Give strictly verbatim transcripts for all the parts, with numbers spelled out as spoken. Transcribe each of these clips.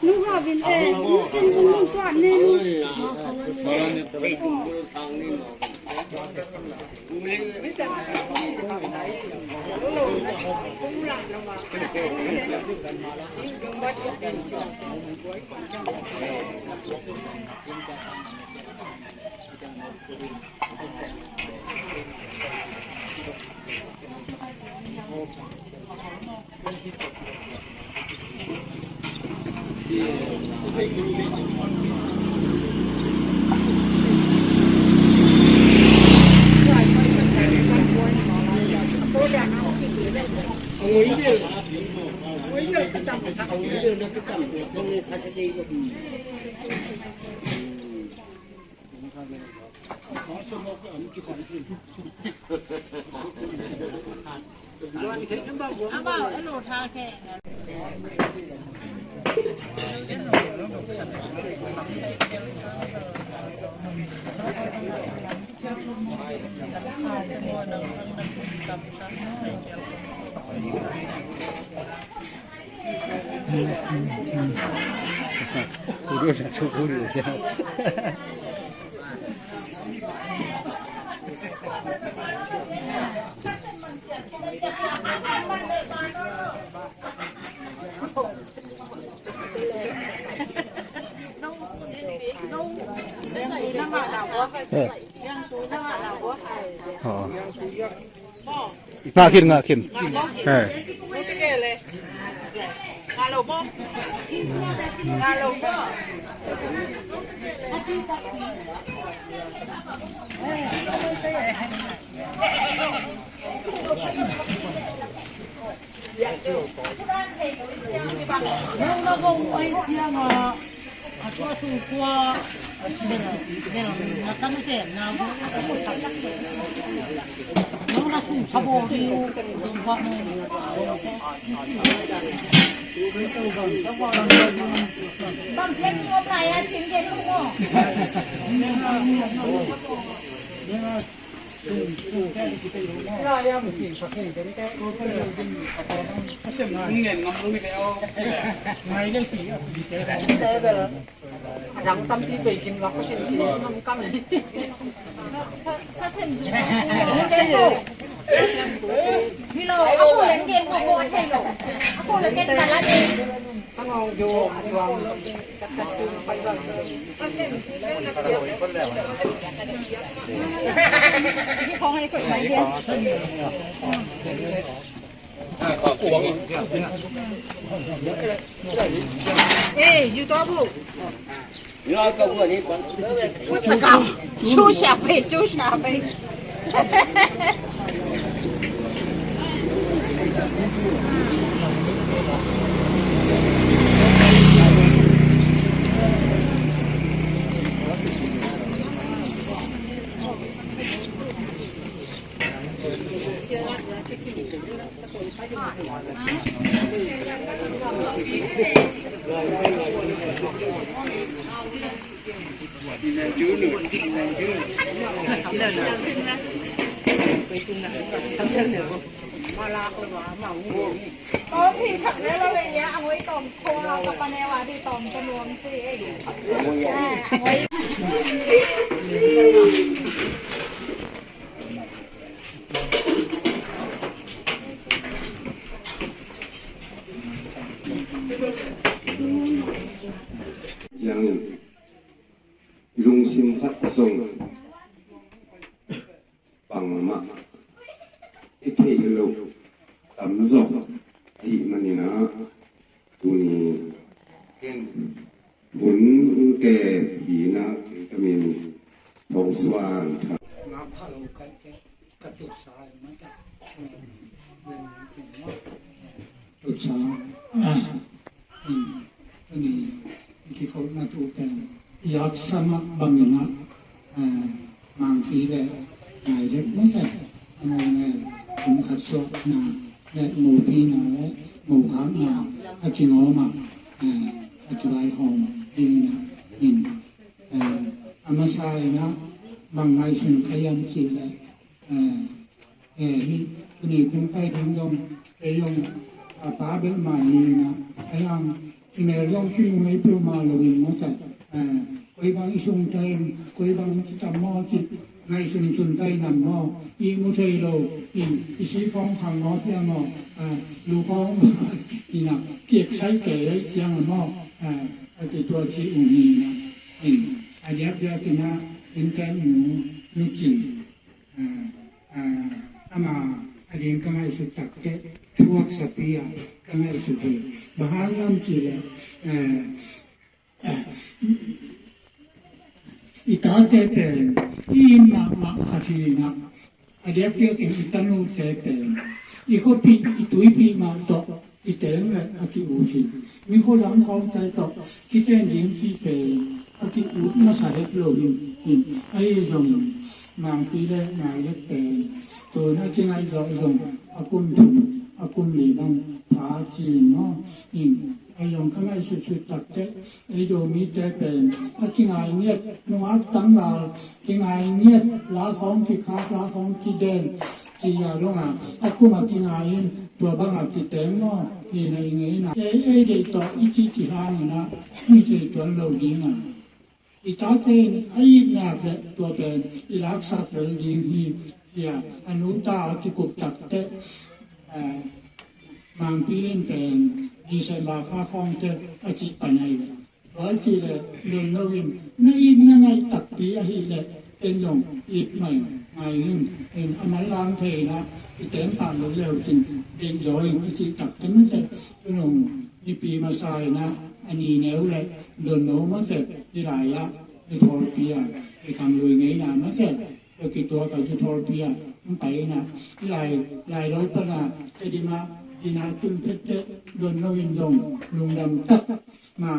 Nung hawh in, eh, nung cin, nung tuan ne, nung. Eh. Oh. Ngah khin, ngah khin. Eh. Eh, you talk who? Ciangin lungsim khat zong bangmah i theih loh tamzaw ahih manin ah, tuni ken hun tep hi-in ah kei ka min Thong Suan Thang. Ngak pha lo ka, ka tusa mata. Tusa. Tuni i kikholhna tu pen i haksa mah bangin ah, eh, mangpi le ngai le mawk le, a mawk le kum khat suahna le mopina le mokhakna a kingawm ah, eh, a Tuai hong in ah, in, eh, a masa in ah bang ngaihsun ka hiam cih leh, eh, eh, hih tuni kong pai ding zong, kei zong a pa bel mah hi in ah, a hiang i mel zong kimu ngei peuhmah lo in masa, eh, koi bang i sung ta in, koi bang ci tam maw cih ngaihsun sun ta in ah maw, i mu thei lo in, i si khawng khang maw, pia maw, eh, lu khawng in ah kiek sai kei ciang ah maw, eh, a ti tua ci ung hi in ah, in, a diakdiak in ah, in kem nu, nu cing, ah, ah, ama a ding ka ngaihsut tak teh, thuak sapi ah ka ngaihsut hi. Bang hang hiam cih leh, ah, i tate pen i it mahmah khat hi in ah, a diakdiak in i tanute pen i khuapih, i tuipih mah tawh i teng leh a ki-ut hi. Mi khuadang khawngte tawh kiten ding cih pen a ki-ut masa het lo hi in, ahi zongin Mangpi le Nai Lek pen tun a kingaih zawh zong a kum thum, a kum li bang pha ci in maw, in, a zong ka ngaihsutsut tak teh, ei Zomite pen a kingai ngiat, nungak tanglal kingai ngiat, la khawng kikhak, la khawng kiden, ci a dong a, a kum a kingai in, tua bang a kiteng maw, hi na i ngei na. Ei, ei deih tawh i cih cih hang in ah, i deih tuan lo ding a, i tate in a itna pen tua pen i laksak lel ding hi, hi a, a nu ta a kikup tak teh, eh, Mangpi in pen December kha khawngte a cih pan ahi ve. Tua cih leh lon lo in, na it na ngaih takpi ahih leh en zong it mai ngai in, en a manlang thei in ah kiteng pah lo leu cin, deih zaw in i cih tak teh mate, tu nung nipi masa in ah a ni neu leh lon lo mate, i lai ah i thawlpi ah i khang lui ngei na mate, a kituak a zu thawlpi ah hong pai in ah, i lai, lai lo pan ah Tedim ah i na tun pette, don lo in dong lungdam tak ma,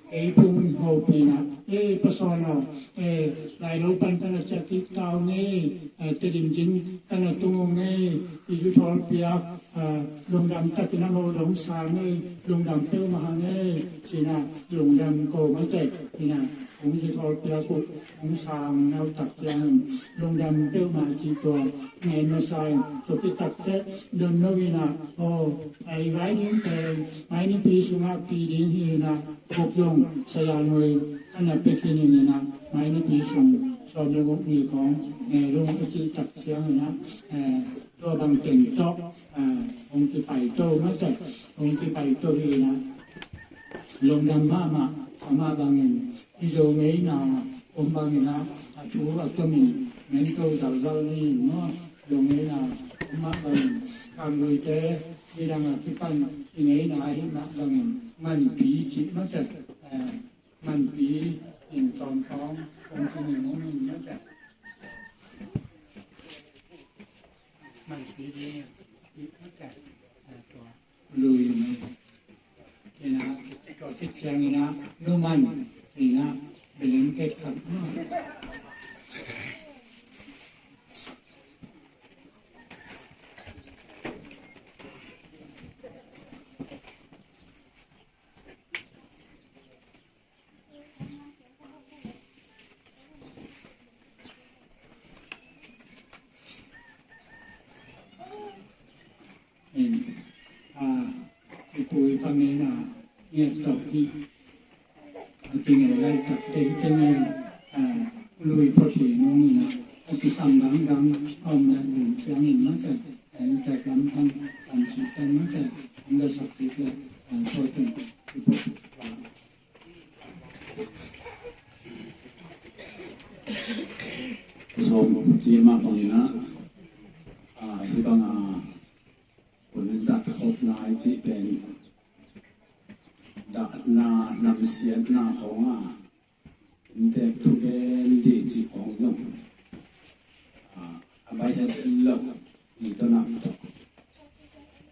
ei phung hopih in ah, ei pasawn aw, ei lai lo pan ka na ciah kik ta ung ei, eh, Tedim zin ka na tung ung ei, i zu thawlpi ah, eh, lungdam tak in ah mo dong sa ung ei, lungdam peuhmah hang ei, ci in ah lungdam ko mate in ah, hong zu thawlpi ah kuk hong sang nau tak ciangin lungdam peuhmah cih tua ngen masa in, tua khit tak teh don lo in ah, aw, ei vai ding pen mai nipi sungah pi ding hi in ah, guk zong saya nui ka na pia khin in ah, mai nipi sung sawm le guk ni khawng, eh, lung a cih tak ciangin ah, eh, tua bang teng tawh, ah, hong kipai to mate, hong kipai to hi in ah, lungdam mahmah, amah bangin i Zo ngeina om bangin ah, a thu a tomin men to zalzal ni maw, Zo ngeina om mah bangin, Kangluite nidang a kipan i ngeina ahih mah bangin, manpi cih mate, eh, manpi in tawm khawng hong kining hong in mate. Manpi ding in mate, eh, tua lui in ah, tua khit ciangin ah, nu man in ah, blanket khat maw. In, ah, i pu i pa ngeina ngiat tawh hi. A ti ngei lai tak teng teng in, ah, lui phot hi nung in ah, a kisam dangdang a om dan ding ciangin mate, a inntek lam pan pan ci pan mate, hong la sak kik leh, ah, tua teng i phot, ah, sawm ci mah bangin ah, ah, hih bang a, hun zat khopna i cih pen, dahna, namsiatna khawng a, inntek thu gen dih cih khawng zong, ah, a bai het lo, i tonam tawh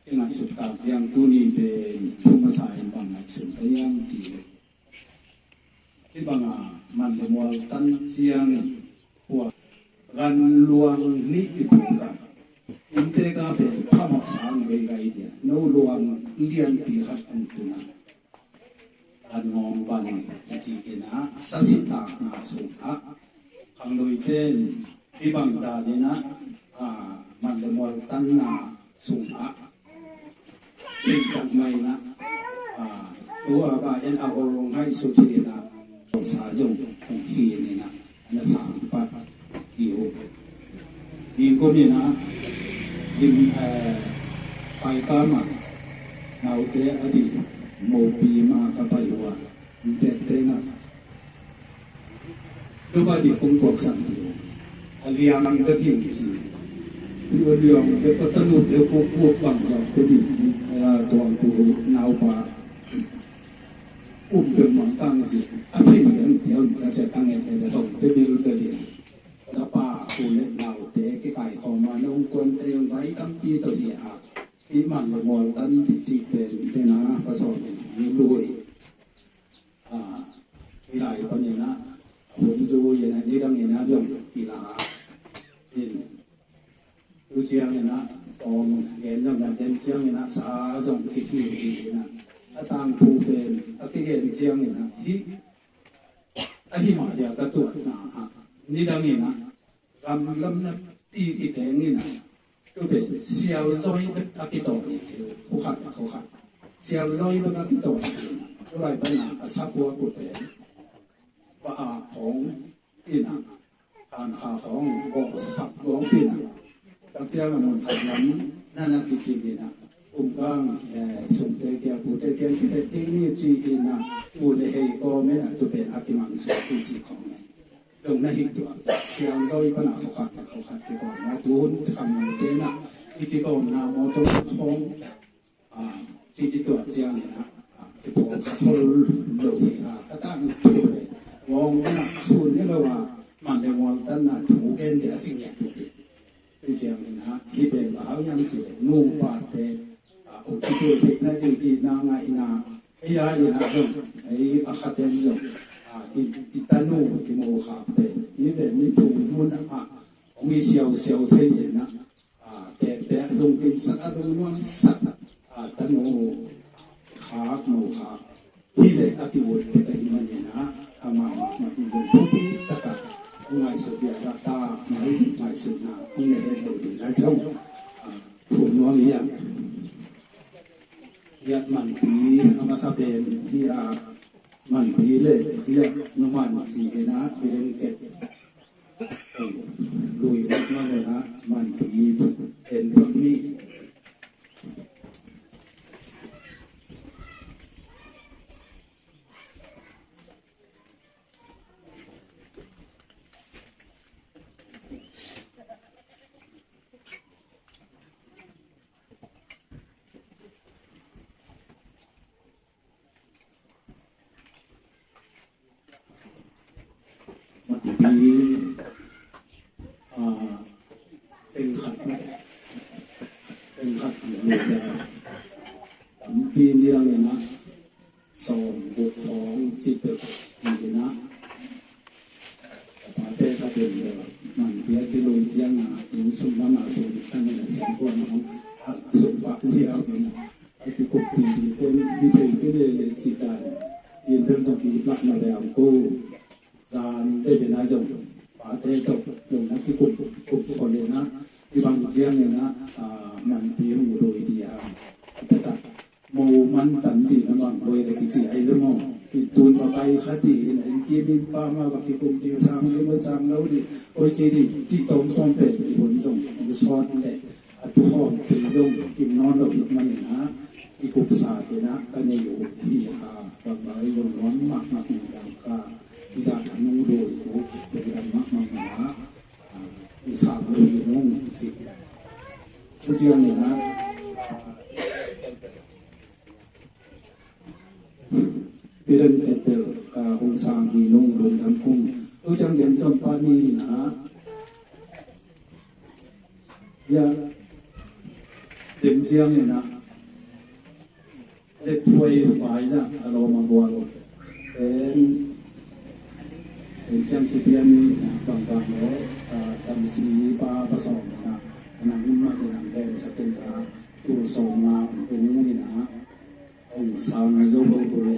i ngaihsut kak ciang tuni pen thu masa in bang ngaihsun ka hiam cih leh, hih banga man le mual tan ciangin kua gan luang nih i puk a, inntek a pen phamawh sang vei gai dia, no luang lianpi khat hong tung a, An ngawng ban kici in ah sasitakna sungah khangluite in hih bang dan in ah, ah, man le mual tanna sungah kei tak mai in ah, ah, tua ba in a ol ngaihsut hi in ah, sa zong hong hi in ah, na sang pat hi uh. Ning kum in ah, lim, eh, paikam ah naute a dih mopi ma ka pai uh a, ntente na. Tua dih kum kuak sang dih uh. A liang bek hi ci. A liang bek ka tanu bek ko kuak bang zong te dih, eh, tuang tu naupa. Um bek ma kang ci. A phin bek, eh, um ka cia kang et, eh, hong te bil bek in. Ka pa, u le naute, kikaikhawm a, na ung kuante hong vai tampi tawh hi a. Hih man le mual tan cihcih pen, tena, ka sawm in, hong lui. Ah, hih lai panin ah, hun zui in ah, nidang in ah, zong kila in. Tu ciangin ah, kong gen zong na gen ciangin ah, sa zong kihil in ah. A tangthu pen, a kigen ciangin ah, hih, a hih mah dia ka tuatna ah, nidang in ah, gamlam na pi kiteng in ah, tu pen sialzoi bek a kitawn in thil, khukhat le khukhat. Sialzoi bek a kitawn in thil. Tu lai pan a, a sakua ku pen, ba a khong in ah, han kha khong, bawh sak gawng pi in ah. Tak ciang a mun khat lam, na na kicim in ah. Kum kang, eh, sungte kia, pute kia, kite ting ni ci in ah, u le hei kawm in ah, tu pen a kimang sia kici khong ne. Zong na hih tua, sialzoi pan a khukhat, khukhat kikawmna, tu hun kham te na, i kikawmna mawtaw khong, ah, ci i tua ciang in ah, ah, kipawlkhat khol lo hi a, ka tangthu le, ngawng in ah, sun ni lo a, man le mual tanna thu gen dia ci ngiat uh hi. Tua ciang in ah, hih pen bang hang hiam cih leh, nungpate, ah, ong kitul theihna ding itna ngaihna, ei a in ah zong, ei a khaten zong, ah, i, i tanu, i mokhak pen, mi pen mi tung hun ah, ong i siausiau thei in ah, ah, tektek, lungkimsak a, lungnuamsak, ah, tanu khak, mokhak. Hih leh a ki-ut tek ahih manin ah, amah mahmah in zong thupi takah hong ngaihsut, biakna tak mai zong ngaihsutna hong nei het lo ding lai zong, ah, phum nuam hi a. Hiah Manpi a masa pen hi a, Manpi le hiah Nu Man ci in ah, Biren Ket. Lui nak ma lo na, Manpi en bak ni. Manpi, ah, peng khat, peng khat, tampi ni lang in ah, sawm guk khawng cih peuh in ah, ka pate khat in bel Manpi a kilui ciang ah, inn sung lam ah sung kan in ah, singkua in ah, a sung pah ziau in ah, a kikup pipi pen hi thei pen le le cih dan in bel zong ki plak na le ang ko. Zan te pen a zong pate tawh zong na kikup kup khol in ah, i bang ciang in ah, ah, Manpi hong lui ding a, taktak mo man tan ding na bang boi le kici ai le maw. I tun ma pai kha ding in, in kim in pam a va kikum ding, sang ding maw, sang lo ding, koi ci ding, cih tawmtawm pen i hun zong i sawt le a tukhawm pen zong kim nawn lo ahih manin ah, i kupsa in ah ka nei uh hi a, bangbang ahi zong nuam mahmah, nidang ka, i zat a nung doi uh, lungdam mahmah in ah, ah, i sang lo hi nung ci. Tua ciangin ah, Biren Ket bel, ah, hong sang hi nung, lungdam ung. Tua ciang Gen Zom Pa ni in ah, ya, dem ciangin ah, Lethuai pa in ah, a lawm a gual en, en ciang Kipia ni in ah, bangbang le, ah, Damsi pa, pa sawm in ah, a nang mah in ah, dem sa ken ka, tul sawm nga, en nung in ah, hong sang zo lo tul le,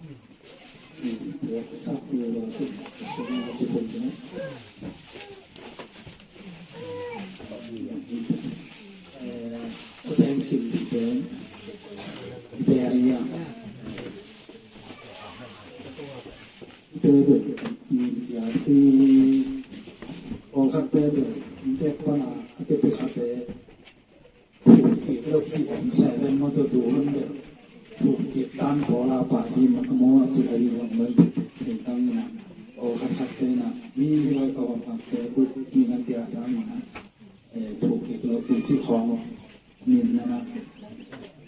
Sak hi lo, sak hi lo. Eh, a seng sim ding pen, ute a ia, ute bel, i, i, pawlkhatte bel, inntek pana a tete khatte, phuk kik lo cih om seven maw, tua tu hun bel phuk kik tan pawl a party mah maw cih ahi zong bel thei tang in a, pawlkhat khatte in a, hi, hi lai pawlkhatte uh min a tia ta min a, eh, phuk kik lo pi cih khawng uh. Min nana,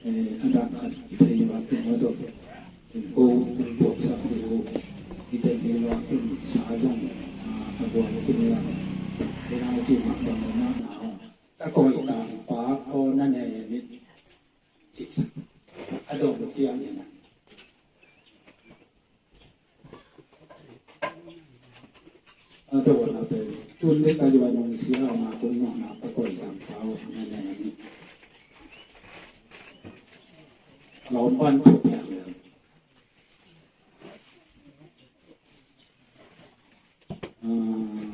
eh, a dak khat i thei vak in va dot. In ko, in buak sak dih uh. I ten hi vak in sa zong, ah, a buang khin hiam. Ina ci mah bang ina na hong. Ka koi tang pa aw na ne mit. Ci sa. A dong ciang ina. A dona pen tun le ka zuan hong sia ma kung no na ka koi tang pau na ne mi. Lawm pan thuk leng leng. Ah.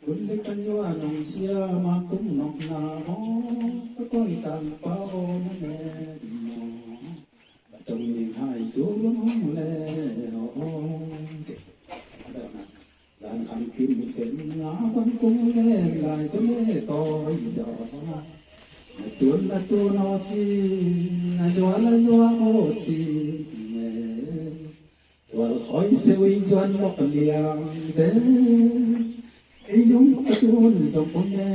Kun le ka zuan hong sia ma kum nok na ho, ka koi tang pa ho na ne ding ho. Tong ding hai zu lung hong le ho. Zan kham kim ken nga ban kung len lai to le koi do. Na tun na tun ho ci, na zua na zua ho ci ne. Wal khoi seu i zuan lok liang ve. Ei yung ka tun zong kong ne.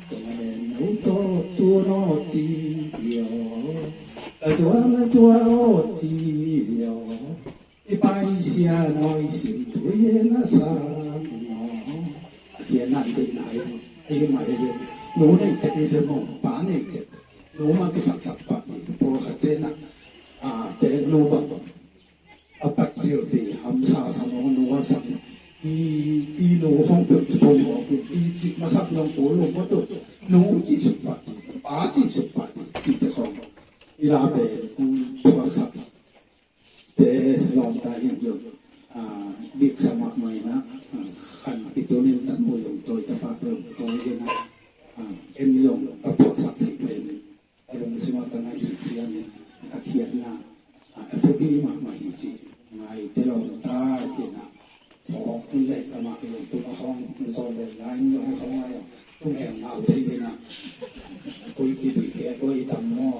Tong a nen no to tun o ci yo. Ka zua la zua o ci yo. I pai sia no i sim tu ye na sa no. A khia na i de na i de. Ei ma i de. Nu nei te i de mo. Pa nei te. Nu ma ki sak sak pa ni. Por khat te na. A te nu bang. A pat zir pi hamsa sa mawng nu a sak i, i nu hong peuh ci pong mawk in i ci masak nong kul um mawk tu nu ci suk pah di pa ci suk pah di ci te khong i la pen hong thuak sak te lawm ta in zong a dik sa mahmah in a khan pi tun in tan hu zong tawi ta pah zong tawi in a em zong ka thuak sak thei pen. A lungsim ah ka ngaihsut ciangin a khiatna a thupi mahmah hi ci. Ngai te lawm ta in a phawk le amah i lungtum a hong zawl le lai in lung a hong ngai a tung heng ngau thei in a koi ci dui te koi i tam maw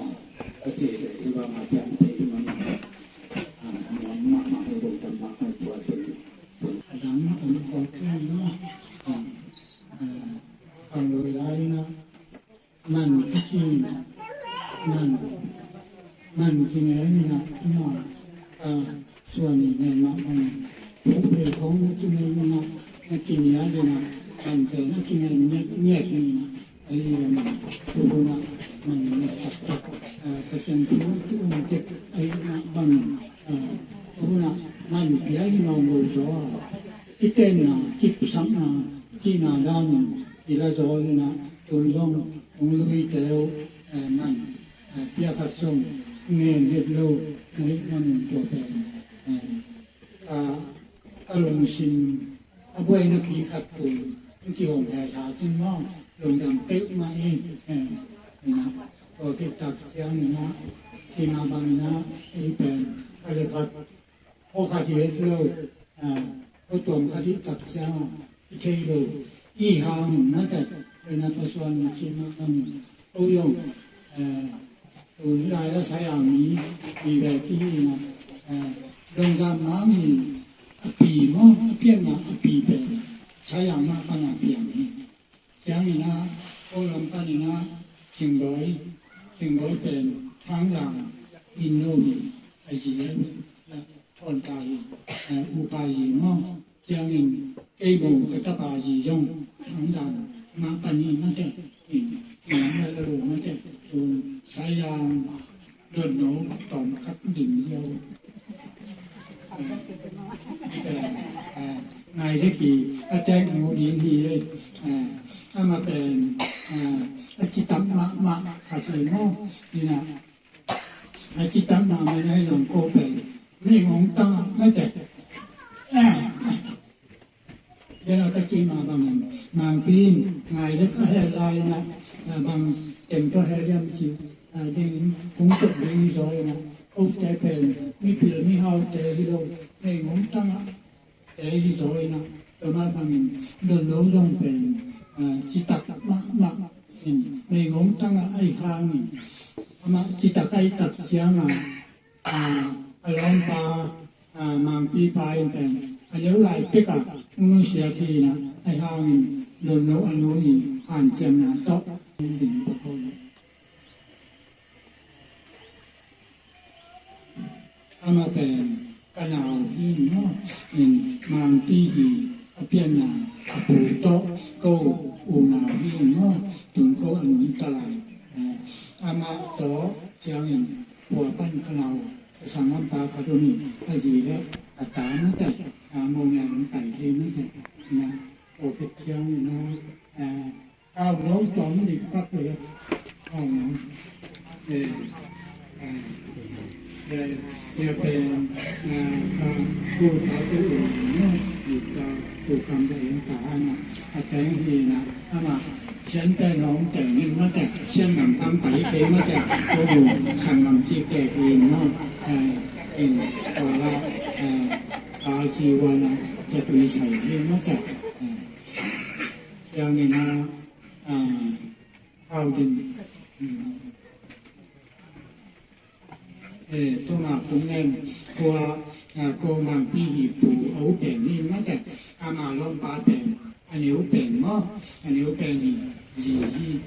a ci le i bang a piang thei i man in a nuam mahmah i lungtam mahmah i tua te. A dang om khawk kei in a a a loi lai in a man kici man man kine ni na tuma a suan ni ne ma man pu pe khong na kine ni na na kinia de na man pe na kine ni ni ni na ai ni tu na man ni tak tak a pasen tu tu un tek ai na bang a tu na man pia i nong lo zo a i ten na kip sang na ki na da ni i la zo ni na tun zong hong lui teu man piakhat zong ngen het lo na hih manin tua pen a lungsim a buaina pi khat tun hong kihong he tha cin maw lungdam peuhmah hi. Ina tua khit tak ciang ina tima bang ina ei pen a le khat Aw khat hi het lo, aw tuam khat hi tak ciang a, i thei lo, i hangin na tat, ina pasuan i cih mah bangin, aw yong, aw lai a sai a mi, mi ve ti hi ina, aw dong gam ma mi, a pi maw, a pian ma a pi pen, sai a mah pan a piang hi. Ciangin ah, aw lam panin ah, Cingbawi, Cingbawi pen, Thangzang, Minnu hi, a zi, awn ka hi, upa zi maw, ciangin, kei maw, ka tapa zi zong, Thangzang, mah pan hi mate, in, in, la la lo mate, un, Sayang, Dotno tawm khat dim liau. Ngai dek hi a tek nu ding hi. Ama pen a citak mahmah khat hi maw? Ina a citak mahmah na hi zong ko pen mi ngong tang a mate. Dena ka cih mah bangin mangpi in ngai le ka hel lai na bang teng tawh hel hiam cih ding kung tuk ding hi zaw ina ukte pen mipil mihaute hi lo nei ngom tangah te hi zaw ina tua mah bangin don lo zong pen citak mahmah in nei ngom tangah ahi hangin amah citak ahi tak ciangah a lawmpa a, Mangpipa in pen a neu lai pek ah nusia hi in ah, ahi hangin Lunno a nu i hanciamna tawh ding pa ko le. Amah pen ka nau hi maw, in Mangpi hi, a pianna a pu tawh ko unau hi maw, tun ko a nungta lai. Eh, amah tawh ciangin pua pan ka nau, sanggampa khat om in, a zi le a ta mate, a, Monyang pai thei mate, na, ko khat ciangin na, eh, Au lo tuam ni pak le. Au lo. Eh, eh, eh, eh, pen, eh, ka ku ka ku u no, i ka ku kam da en ta ana. A teng hi na, ama, sian pen hong teng in mate, sian nam pang pai ke mate, ko mu, sang nam ci ke hi no, eh, in, ko la, eh, ka ci wa na, ja tui sai hi mate, eh, yang ina, Ah, hau din. Eh, tuma kung nem kua, ah, ko Mangpi hi pu a u pen ni mate, ama lawmpa pen, a neu pen maw, a neu pen hi, zi hi,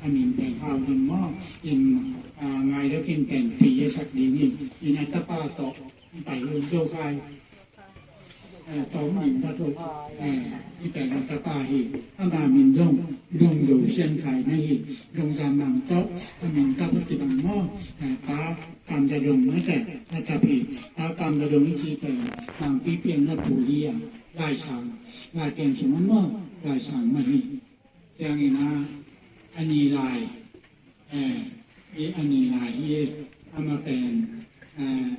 a min pen hau din maw, in, ah, ngai lo kin pen pi a sak ding in, in a tapa tawh, pai lo zo khai. Eh, tawm min batu, eh, i pen a tapa hi, ama min zong, zong zo sian khai na hi, zong zan mang tawh, a min tapa kibang maw, eh, pa kam da zong na se, a tap hi, pa kam da zong i ci pen, Mangpi pian na pu hi a, lai sang, lai pian sung a maw, lai sang ma hi. Ciangin a, a ni lai, eh, i a ni lai hi, ama pen, eh,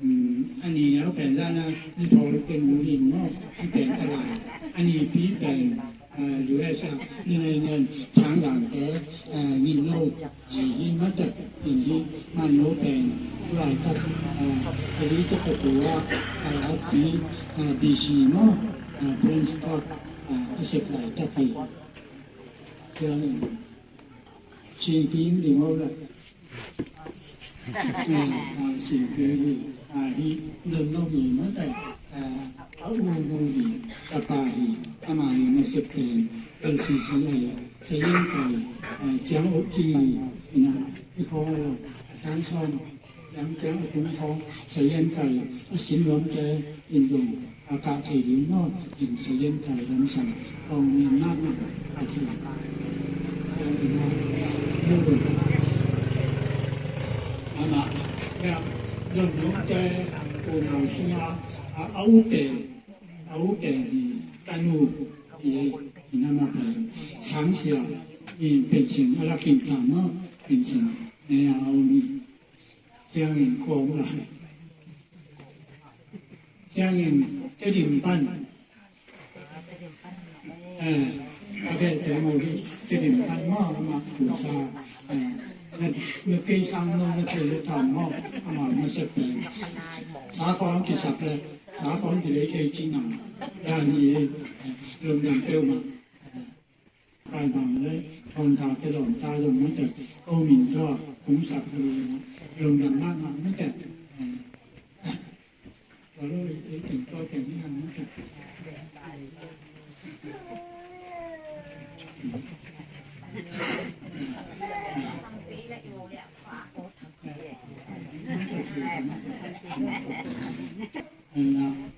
um, a ni neu pen la na, i thol pen mu in maw, i pen a lai, a ni pi pen, eh, U S a, ni nei nen, chang lang te, eh, ni no, eh, hi ma te, in hi, man no pen, lai tak, eh, a li tak a tua, eh, a pi, eh, B C maw, eh, Prince Court, eh, a sep lai tak hi. Ciangin, singpi ding aw la. Eh, ah, singpi hi, ah, hi, Lunno hi, mate, ah, a u nu hi, ka pa hi, ama hi, na sep pen, L C C I, Sayan kai, ah, ciang ok ci hi, ina, i kho, sang som, Siang ciang a tung thawng, Sayan kai a sin luamte in zong a kah thei ding maw, in Sayan kai lamsang kong min mahmah a thei. Yang ina, hei, amah, yang, Lunnote unau sunga, a, a u pen, a u pen hi, a nu hi, in amah pen, sang sia, in pension a lakin ta maw, pension ne a om hi. Ciangin kawm lai. Ciangin Tedim pan. Eh, a beh te mo hi Tedim pan maw, ama kusa. Eh, na, na kei sang no na thei le tam maw, ama na sep pen. Sa khawng kisap le, sa khawng kilei thei cina. Dan hi, eh, lomdam peuhmah. Kaimang le, hong ta te lawm ta lawm mate, ko min tawh, kung sak lu, lawm dam mahmah mate. Ko lo i, i ting ko ting ni hang mate.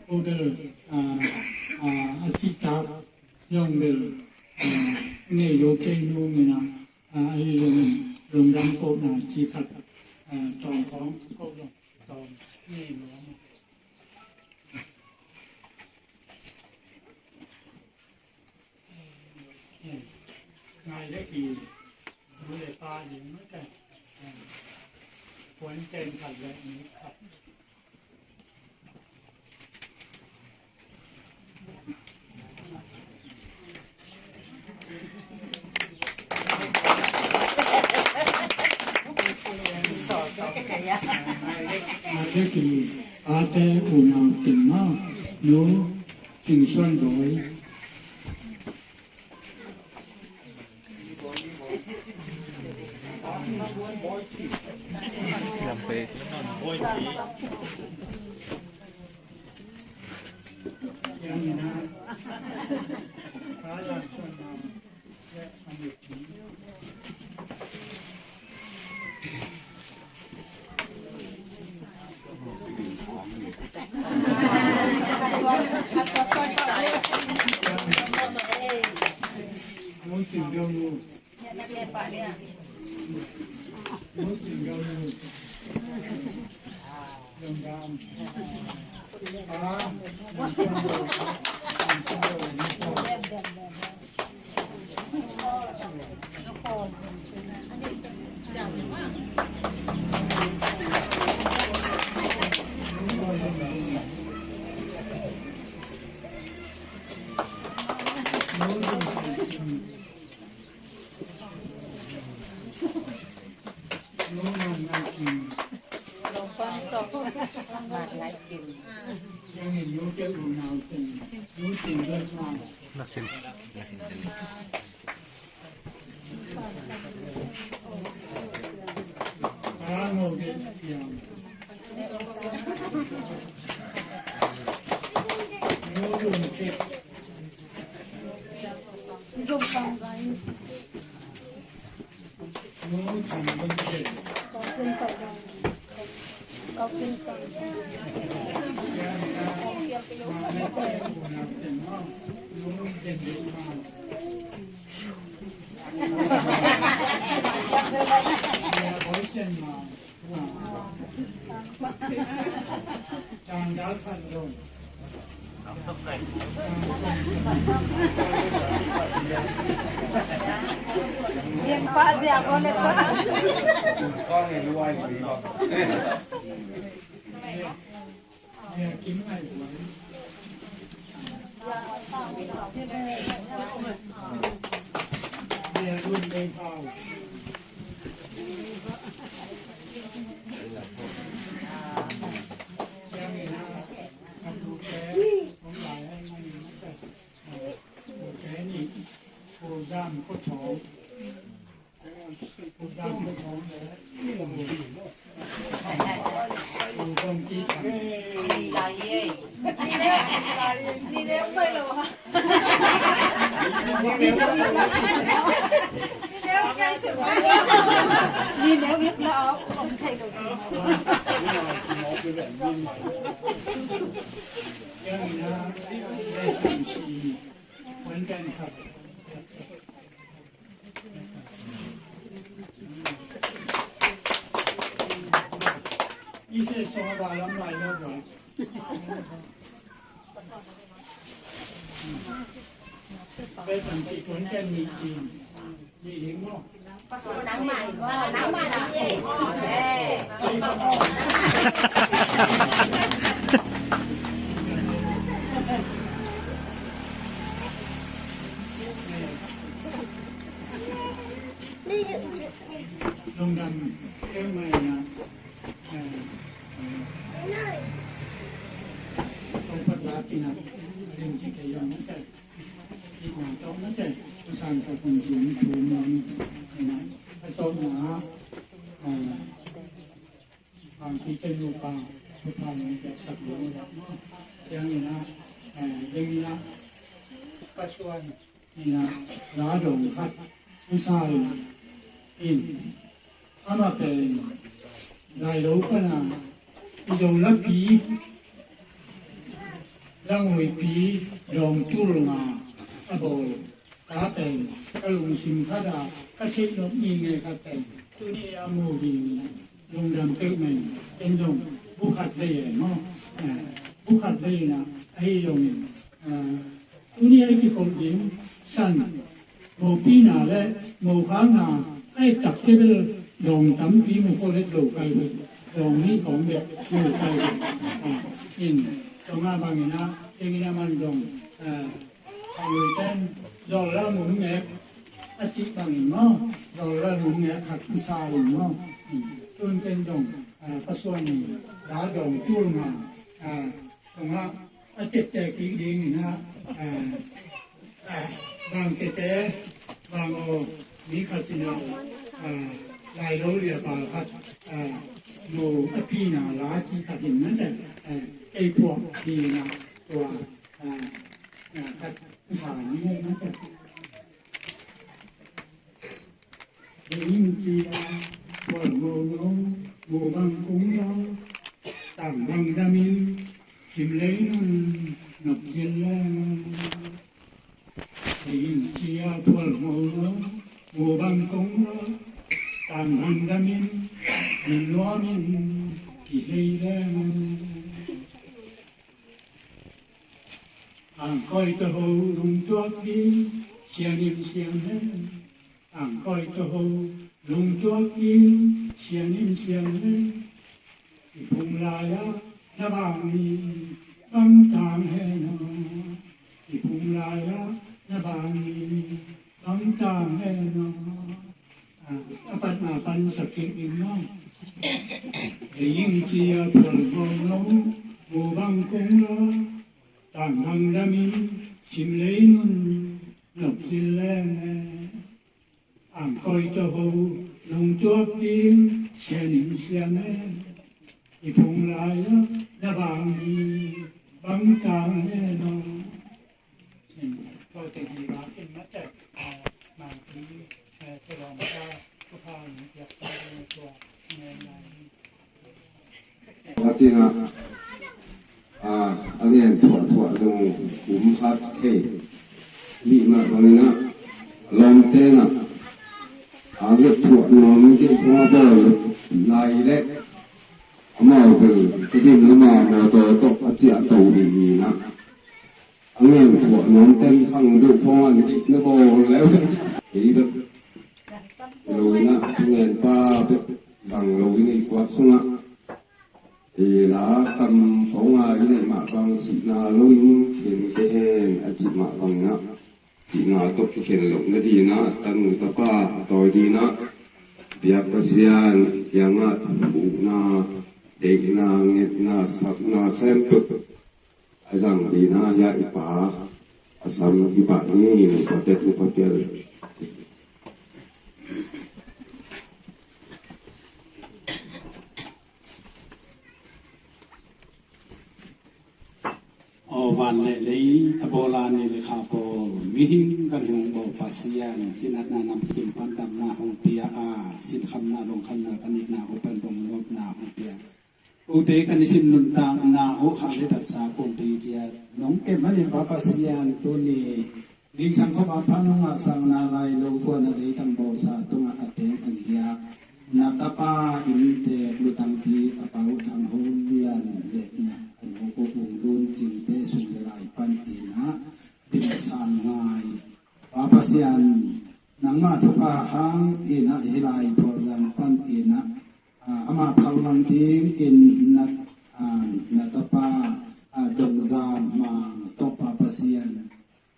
Ko del, a, a, a ci tak, Zong bel, ah, nei lo kei nung ina, ah, ahi zongin, lungdam kohna ci khat, ah, tawng khawng koh zong, tawng nei lo. Ngai le ki, nu le pa ling mate, ah, puan pen khat le ni khat. Ate ki, ate unau ting ma, nu ting suan doi. Lampe. Lungdam kei mai na, eh, eh, kong pat la tina, lim ci kei yong mate, i na tawh mate, pasan sa kun ci mi cu mi na, a tawh na, eh, bang ti te nu pa, pa pa ni sak lo lo, yang ina, eh, yang ina, pa suan. Ina, la dong khat, usa ina, in, ama pen, lai lo pana, i zo lapi, langhuipi, dong tul nga, a bol, ka pen, ka lungsim khat a, ka theih nop ni nge khat pen, tuni a mu ding ina, lungdam peuh mai, en dong, bu khat vei e maw, eh, bu khat vei ina, ahi dong in, eh, Tuni a i kikhop ding san, mopina le mokhakna, a i takte bel dong tampi mu kho let lo kai ve, dong nih khawng bek mu kai ve. Ah, in, dong a bangin a, eng in a man dong, ah, a lui ten, dong la mu ngek, a cih bangin maw, dong la mu ngek khat sa in maw. In, tun ten dong, ah, pasuan in, la dong tul nga, ah, dong a, a tepte kik ding in a, a, a, bang tete, bang aw, mi khat in a, a, lai lo lia pal khat, a, mo a pina la ci khat in na te, a, ei puak ding in a, tua, a, Khat sa ni le na ta. Dei ing ci a, thual mo no, mo bang kung la, tang bang damin, cim lei nun, nop cil le na. Dei ing ci a, thual mo no, mo bang kung la, tang bang damin, nun luamin, i hei le na. Ang koi to ho lungtuak ding sianim siang hen. Ang koi to ho lungtuak ding sianim siang hen. I phung lai-ah na bang ni bang tang hen aw. I phung lai-ah na bang ni bang tang hen aw. A, a patna pan sak cik ding maw. Dei ing ci a, thual mo no, mo bang kung la, tang bang damin, cim lei nun, nop cil le na. Ang koi to ho lungtuak ding sianim siang hen. I phung lai-ah na bang ni bang tang hen aw. Atina, a, a ngen thuah thuah zong um khat thei. Hih mah bangin a, lawmte na, a nget thuah nuam ding kong a bawl lai leh, amau bel Tedim lama mawtaw tawh a ciah to ding hi na. A ngen thuah nuam ten khang deuh khawng an dih na bawl leu. Ei bek lo in a, thungen pa bek zang lo in i kuak sungah, ei la kam khawng a i neih mah bang sihna lo in khen kei hen a cih mah bangin a, sihna tawh kikhen loh nading a, tanu tapa a tawi ding a, biak Pasian kiangah thuhna, deihna, ngetna, sapna khempeuh a zang ding a, hiah i pa a sam hi pah ni. Nungpate thu pha pial. Aw van le lei a bawl a, ni le kha bawl, mihing kan hing bawl Pasian, cinatna namkim pan damna hong pia a, sinkhamna lungkhamna kan itna uh pan lungnopna hong pia. Ute kan i sim nuntakna uh kha le taksa pumpi ciat nong kem manin Pa Pasian tuni zingsang khop a phan nong ngahsakna lai lo khua na deitang bawlsa tungah a teng a giak na tapa inntek lutangpi Tapa uh Thang Ho Lian le na ka nu uh Ung Lun Cingte sung le lai pan in a dimsan ngai. Pa Pasian, nangma thupha hang in a hih lai Phualzang pan in a, a, ama phallang ding in na, a, na tapa, a, Dongzam Mang tawh Pa Pasian,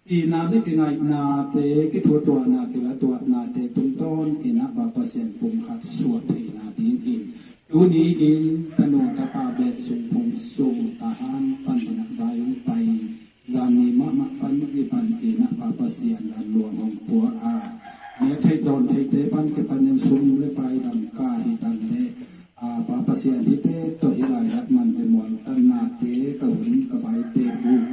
pina le kinaihnate, kithutuahna, kilatuahnate tungtawn in a Pa Pasian pumkhat suah theihna dingin tuni in tanu tapa beh sung phung sung tahan pan in a vai hong pai. Zan ni mahmah pan kipan in a Pa Pasian lalluang hong pua a, nek theih dawn theihte pan kipan in sum le pai dangka hi tan le, a, Pa Pasian hihte tawh hih lai-ah man le mual tannate ka hun ka vaite uh,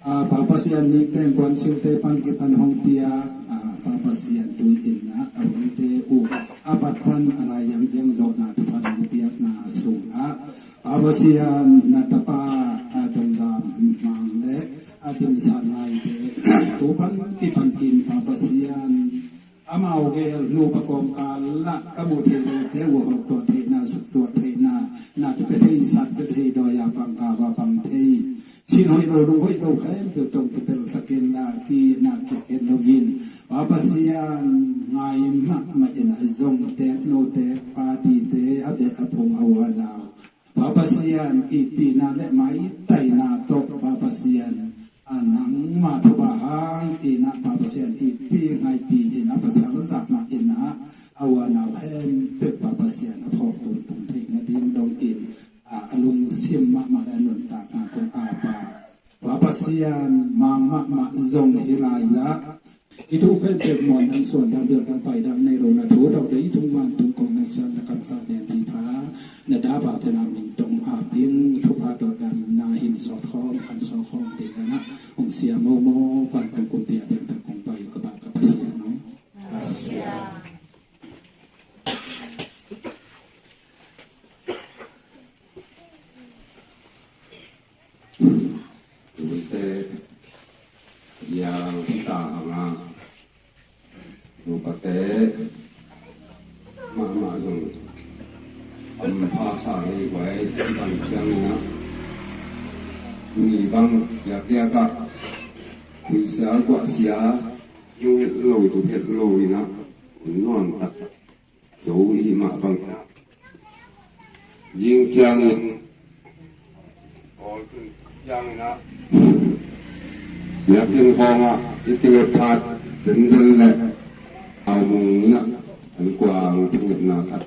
a, Pa Pasian nik teng puan silte pan kipan hong pia, a, Pa Pasian tui in a ka hunte uh a pat pan a lai yang ziang zawhna thupha hong piakna sungah Pa Pasian na tapa, a, Dongzam Mang le a dimsan ngaite tu pan kipan in Pa Pasian, amau gel nupa kawmkal ah ka muh theih lote uh hawk tuah theihna, suk tuah theihna, nate pia thei, sat pia thei, dawi a pang, kau a pang thei, sin hoih lo, lung hoih lo khempeuh tawh kipelsak in la, ki na kikhen lo in Pa Pasian ngai mahmah in a zong tek nu tek pa dite a beh a phung a u a nau Pa Pasian itpihna le maitaina tawh Pa Pasian, a, nangma thupha hang in a Pa Pasian itpi ngaihpi in a pasal zah mah in a, a u a nau khempeuh Pa Pasian a phawk tuntung theih nading dongin, a, a lungsim mahmah le a nuntakna kong ap a Pa Pasian, mang mahmah zong hih lai-ah i thu khempeuh muan dang suan dang bial dang pai dang nei lo na thu dawh dei thung van thung kong na san na kamsang den thupha na dap a thana min tong a pin thupha dawh dang na hin sawt khawm kan sawt khawm ding na hong Sia momo, van tung kumpi a biang tak kong pai ka ba ka Pasian no. Sia. Tuite zial hita hanga nupate mahmah zong ampha sa ngei guai bang ciangin ah mi bang kiakiak ah kuisia guahsia yung het lo tu het lo inah nuam tak zo i mah bang. Zing ciangin Paul tun ciangin ah biakinn khawngah i kilep phat zenzen le aumung inah an kuang thungetna khat.